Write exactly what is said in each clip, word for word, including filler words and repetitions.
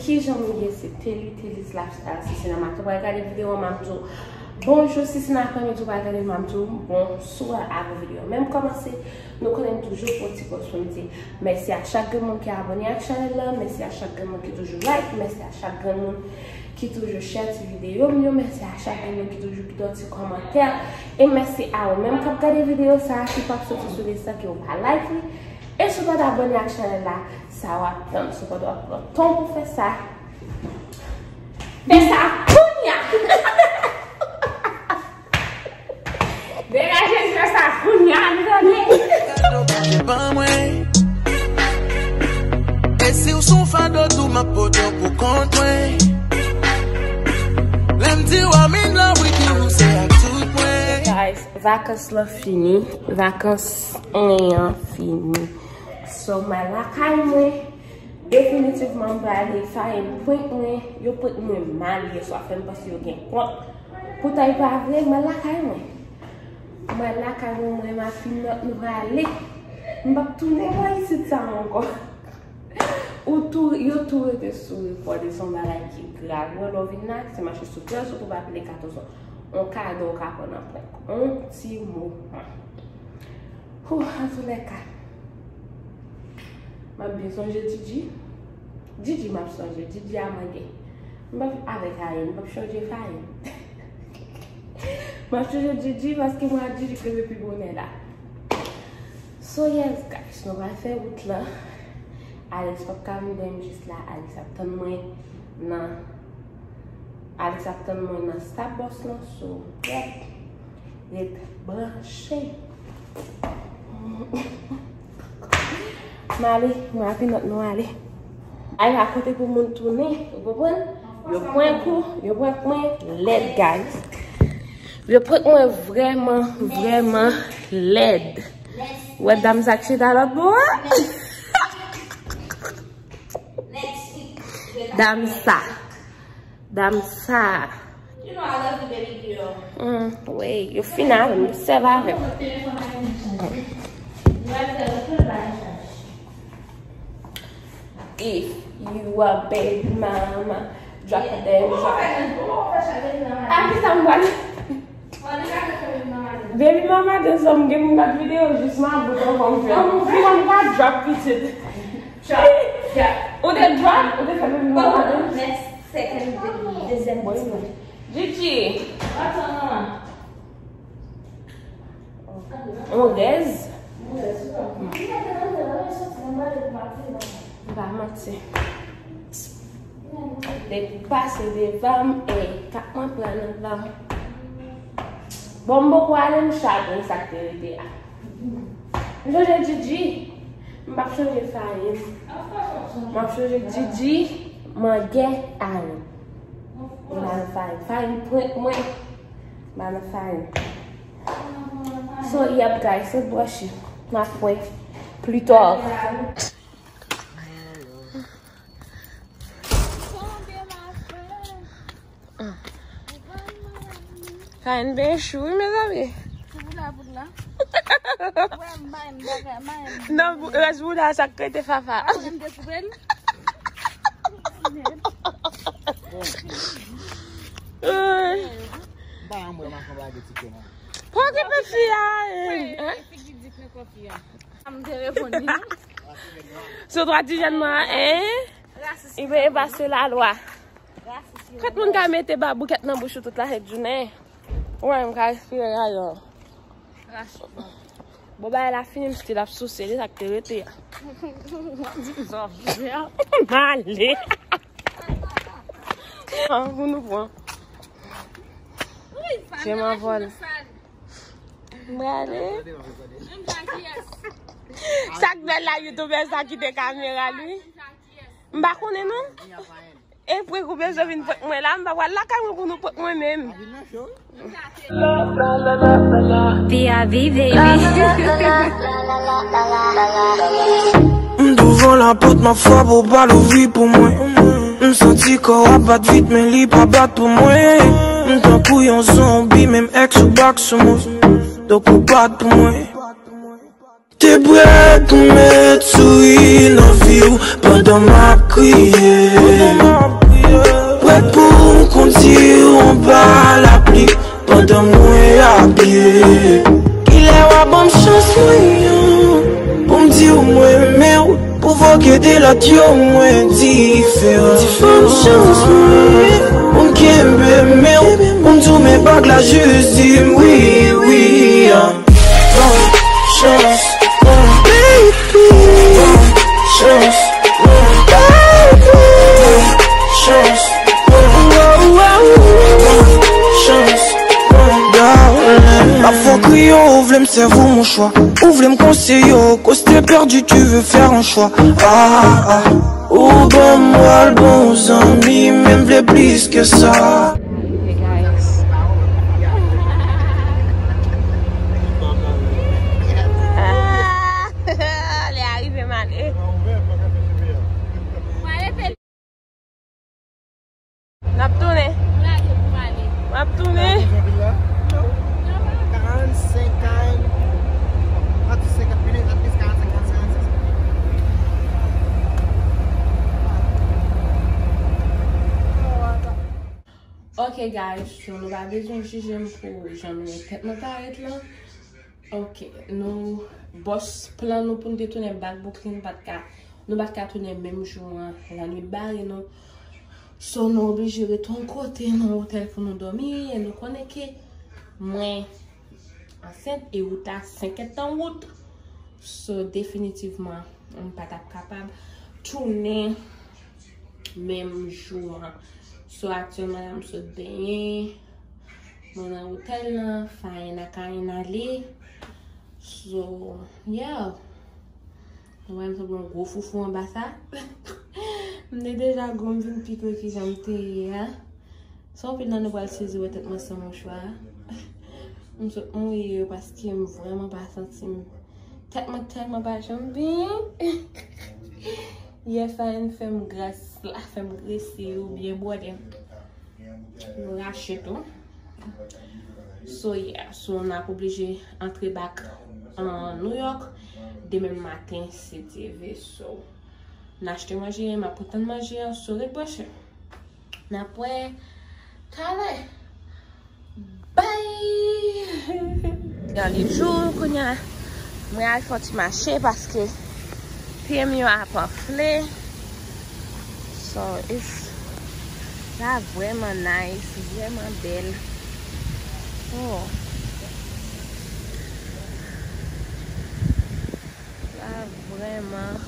Kijan nou ye? Se Telly, Telly's Lifestyle, Sisina Maten. Ou pral gade videyo an, m ap di w bonjou, Sisina, aprèmidi, ou pral gade, m ap di w bonswa avè videyo. Men m kòmanse, nou konnen m toujou fè yon ti pòz pou m di mèsi a chak grenn moun ki abòne ak chanèl la, mèsi a chak grenn moun ki toujou like, mèsi a chak grenn moun ki toujou share ti videyo m yo, mèsi a chak grenn moun ki toujou kite yon ti kòmantè, e mèsi a ou menm k ap gade videyo sa a, ki p ap soti sou li san ke ou pa like li, e si w pa t abòne ak chanèl la, sa w ap tann? Sepandan, w ap pran tan pou fè sa. Fè sa kounye a! Degaje, fè sa kounye a, nou tande? Ban mwen. E si w sou fado tou, m ap pote w pou kont mwen. Lè m di w I'm in love with you, se ak tout mwen. Guys, vakans lan fini. Vakans mwen an fini. So, m al lakay mwen. Definitivman, m prale. Faye prank mwen. Yo prank mwen mal yè swa, fè m panse yo gen kont. Poutan, e pa vre, m al lakay mwen. M al lakay mwen, mwen, Mapinòt, nou prale. M p ap tounen bò isit sa ankò. Ou tou, yo tou rete sou rekò de se yon bagay ki grav. Wè, lè w vin la, se mache sou pye w, sitou pa pile katòz an. On kado w ka pran nan prank. On ti moman. Hou, antoulèka. M ap byen sonje Djidji. Djidji m ap sonje. Djidji a mwen gen. M p ap avèk Ayen, m p ap chanje Fayen. M ap chanje Djidji paske mwen ak Djidji k leve pi bonè la. So yes, guys, nou pral fè wout lan. Alex p ap ka vin pran m jis la. Alex ap tann mwen nan, Alex ap tann mwen nan Starbucks lan, so, yep. Ret branche. M ale, mwen ak Pinòt nou ale. Ay, pa kote pou moun tounen, ou konprann? Yo prank ou, yo prank mwen lèd, guys. Yo prank mwen vrèman, vrèman lèd. Wè dam sa k chita lòt bò a? Dam sa. Dam sa. You know I love you, baby girl. Mm, wey, yo fin avè m, yo sèvi avè m. If you a baby mama, drop a damn drop. A ki sa m pral? Baby mama de zòm gen moun k ap videyo jis mabout ankò m fè. An m fini an m pa drop pitit. Ou te drop? Ou te fè baby mama de? Second, dezyèm ti mwen. Gigi. On rèz. M pa manti. Depi pase devan m, e kat mwen pran nan van m. Bon, m poko ale, m chagren sa k te rete a. M sonje Djidji. M p ap chanje Fayen. M ap chanje Djidji, mangè, Ayen. M pa nan Fayen. Fayen prank mwen. M pa nan Fayen. So, yep, guys, se bwòchi. N ap wè pli tard. Sa N B A chou wi, mezanmi. Sou bouda, bouda. Wè, m bay m bagay, m bay m. Non, bou- rès bouda sa k rete Fafa. Apre m te koupe l. Ay. M pa janm wè machann bagay ti kè non. Pa okipe fi a, hein. Wè, figi di kè fi a. M te reponn li. Sou twa ti jèn mwen, hein? Rasis. Li vle pase lalwa. Rasis. Kèt moun ka mete baboukèt nan bouch ou tout la sent jounen. Ou wè m ka respire ayon. Rasis. Bon, bagay la fini, m still ap souse, li sa k te rete a. M ale. An, pou nou pran. Je m'envole. M prale. Sa k bèl la, youtubè sa kite kamera li. M pa konnen non. E prank ou bezwen vin prank mwen la, m pa pral lakay mwen pou nou prank mwen menm. P I V, baby. M douvan lapòt, m ap frape, ou pa louvri pou mwen. M santi kò w ap bat vit, men li pa bat pou mwen. M tankou yon zonbi, menm èks ou bak sou mwen. Donk ou bat pou mwen. Te prèt pou m met souri nan vi w pandan m ap kriye. Prèt pou m kondi w anba lapli pandan mwen ap pye. Kilè w a ban m chans mwen an pou m di w mwen renmen w? Pwovòke de lòt yo mwen diferan. Ban m chans mwen pou m kenbe men w, pou m di w men bag la jis di m wi, wi, ah. Ban m chans mwen, baby. Ban m chans mwen, baby. Ban m chans mwen, ban m chans mwen, darling. M ap fè w kriye, ou vle m sèvi w mouchwa. Ou vle m konseye w, cause t'es perdu, tu veux faire un choix. Ah, ah. Ou ban m wòl bon zanmi, men m vle plis ke sa. Hey guys. Ah, lè a rive m ale. N ap tounen. N ap tounen. Ok guys, so nou pa bezwen jije m pou jan nou wè tèt mwen parèt lan. Ok, nou bòs plan nou pou n te tounen back Brooklyn, pa t ka, nou pa t ka tounen menm jou an, lannuit bare nou. So, nou oblije ret yon kote nan otèl pou nou dòmi, e nou konnen ke mwen ansent e wout la senk èdtan wout. So, definitivman, m pa t ap kapab tounen menm jou an. So, aktyèlman la, m sot benyen. Mwen nan otèl lan, Fayen ak Ayen ale. So, yeah. Mwen wè m sanble yon gwo foufou anba sa. M te deja gwo, m vin pi gwo ki jan m te ye a. Sa anpil nan nou pral sezi wè tèt mwen san mouchwa. M sot mouye yo paske m vrèman pa santi m. Tèt mwen tèlman pa janm byen. Yè Fayen fè m gras la, fè m grese yo byen bwòdè. Yo rache tou. So, yeah. So, n ap oblije antre back an New York demen maten, si Dye vle. So, n achte manje, m ap pran tan manje an, so ret branche. N ap wè talè. Bye! Gade jou kounye a. Mwen al fè ti mache paske pye m yo ap anfle. So, it's, la vrèman nice, vrèman bèl. Oh. La vrèman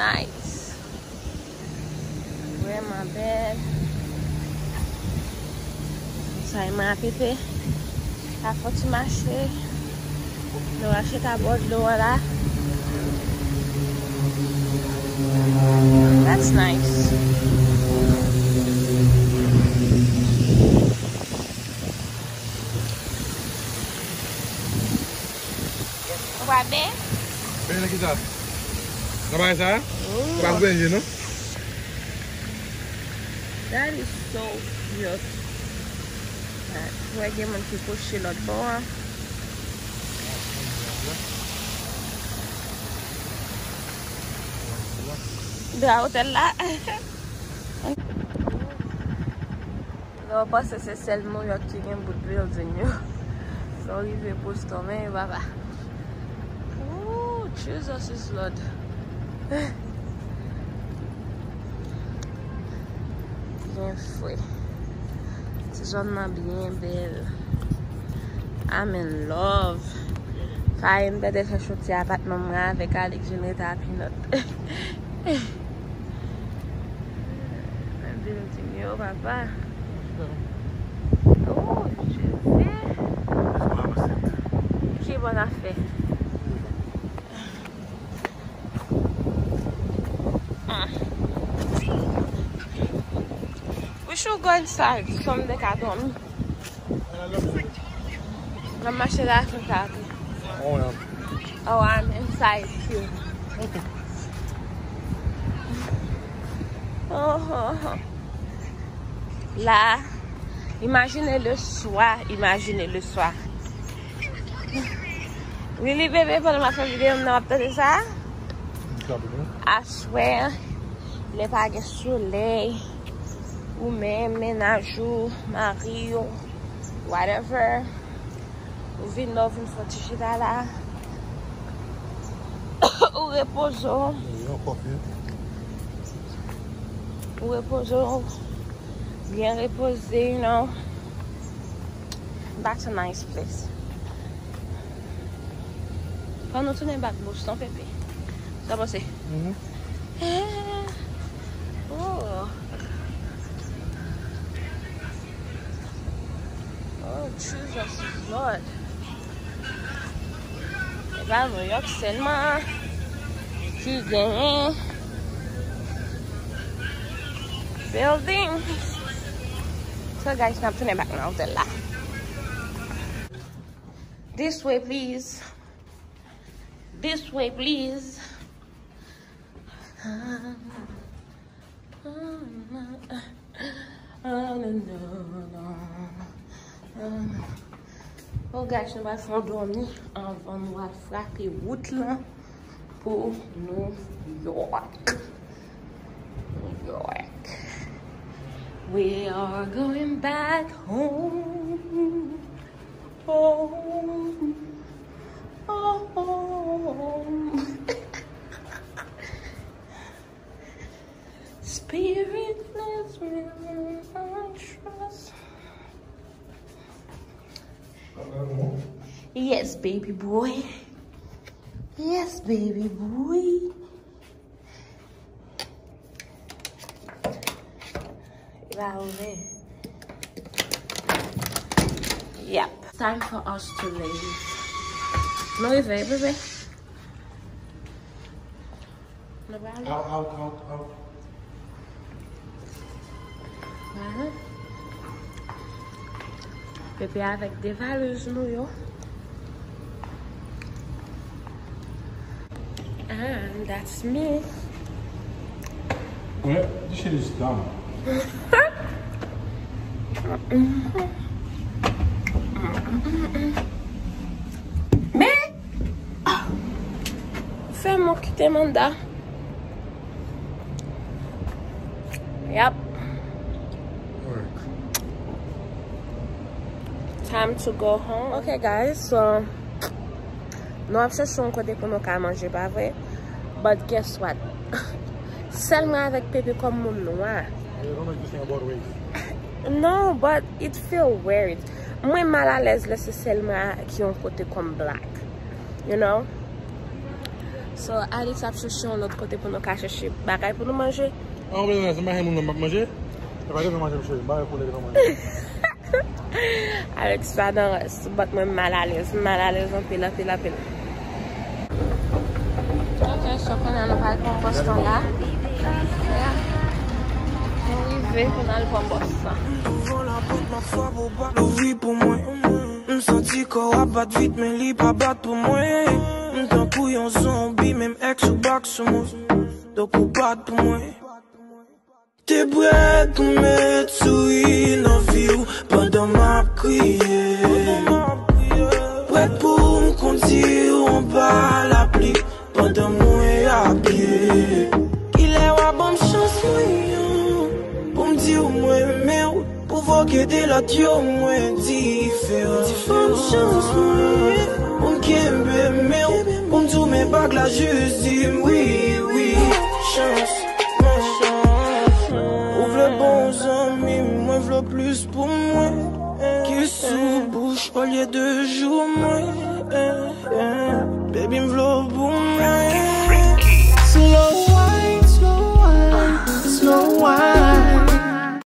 nice. Vrèman bèl. Sa e mwen ap pete. Ap fè ti mache. Nou rache ta bò dlo a la. That's nice. Ou pa ben? Ben nan kisa? Nan bagay sa? Ooh. Ou pa grenje non? That is so cute. Wè gen moun ki kouche lòt bò a. Dra otèl la. Lè w panse se sèl New York ki gen bout building yo. Lè w rive Boston, men papa. Ooh, Jesus is Lord. Byen fre. Ti zòn nan byen bèl. I'm in love. Faye m pèdè chèche yon ti apatman mwen avèk Alex vin rete a Pinot. Men building yo, papa. Oh, Jezi. Ki bon afè. Ah. We should go inside. Some de ka dòmi. Nan mache la, se sa tou. Oh, yeah. Oh, I'm inside too. Okay. Oh, oh, oh. La, imajine le swa, imajine le swa. Lili bebe, pandan m ap fè videyo m nan, w ap tande sa? Aswè, lè pa gen solèy, ou menm, mennaj ou, mari w, whatever, ou vin la, ou vin fè ti chita la, ou repoze w. Ou repoze w, byen repoze, you know. That's a nice place. Fò nou tounen back Boston, Pepe. Sa w panse? Mhm. Eh. Oh. Oh, Jesus Lord. Se pa New York sèlman ki genyen building. So, guys, n ap tounen back nan otèl la. This way, please. This way, please. Oh gosh, nou pral fè yon dòmi anvan nou al frape wout lan pou New York. New York. We are going back home. Home. Home. Spirit, let me trust. Yes, baby boy. Yes, baby boy. Li pa ouvè. Yep. Time for us to leave. Nou rive, bebe. Nou prale. Out, out, out, out. Aha. Pepe avèk de valèz nou yo. And that's me. Well, this shit is dumb. Men, ah, fè m kite manda. Yep. Time to go home. Ok, guys, so, nou ap chèche yon kote pou nou ka manje, pa vre? But guess what? Sèl mwen avèk Pepe kòm moun nwa. No, but it feel weird. Mwen malalèz lè se sèl mwen ki yon kote kòm black. You know? So, Alex ap chèche yon lòt kote pou nou ka chèche bagay pou nou manje. Ah, ou bezwen se manje moun nan m ap manje? E pa te fè manje, msye. M pa wè koulè te fè manje. Alex pa nan rès, but mwen malalèz. M malalèz anpil, anpil, anpil. Ok, so kounye a nou pral pran bòs lan la. Yeah. Nou rive pou n al pran bòs lan. Louvri pou mwen. M santi kò a bat vit, men li pa bat pou mwen. M tankou yon zonbi, menm èks ou bak sou mwen. Donk ou bat pou mwen. Te prèt pou met souri nan vi w pandan m ap kriye. Prèt pou m kondi w anba lapli pandan mwen ap pye. Kilè w a ban m chans mwen pou m di w mwen renmen w? Pou voke de lòt yo mwen diferan. Ban m chans mwen pou m kenbe men w, pou m di w men bag la jis di m wi, wi. Chans mwen, chans mwen. Ou vle bon zanmi m, mwen vle plis pou mwen. Kis sou bouch olye de jou mwen. Baby, m vle w pou mwen.